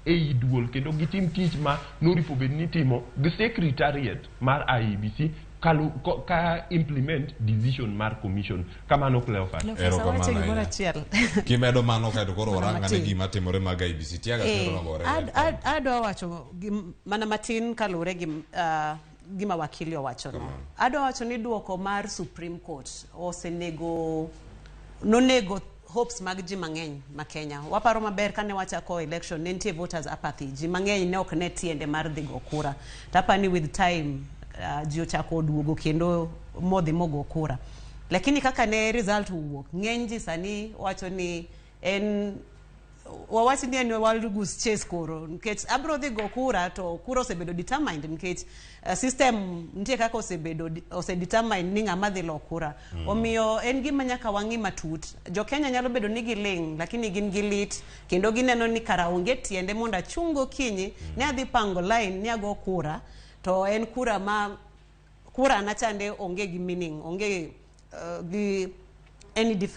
ei duol kendo gitim tich ma noripo bed ni itimo gi secretariat mar IEBC kalu, ko, ka implement decision mar commission. Kamano, Cleophas. Cleophas, Erokamano awache gimoro ahinya. achiel. Kimedo mano kaeto koro Mana warang ane matin. gima timore mag IEBC. Tiaga Eh, nogore. adwa wacho mana matin kaluwore gi gima wakili owachono. Adwa wacho ni duoko mar Supreme Court osenego nonego hopes mag ji mang'eny ma Kenya. Waparo maber kane wachako election, ne nitie voters apathy. Ji mang'eny ne ok ne tiende mar dhi go kura. To apani with time ji ochako oduogo kendo modhi mogo kura. Lakini kaka ne result owuok, ng'eny ji sani wacho ni en wawach ni en wild goose chase koro, nikech abro dhi go kura to kura osebedo determined, nikech system nitie kaka osebedo ose determine ni ng'ama dhi lo kura. Omiyo en gima nyaka wang'i matut. Jo Kenya nyalo bedo ni giling', lakini gin gi lit kendo gineno ni kara onge tiende mondo achung gokinyi ni adhi pango line ni ago kura, to en kura ma kura na chande onge gi meaning, onge gi any difference.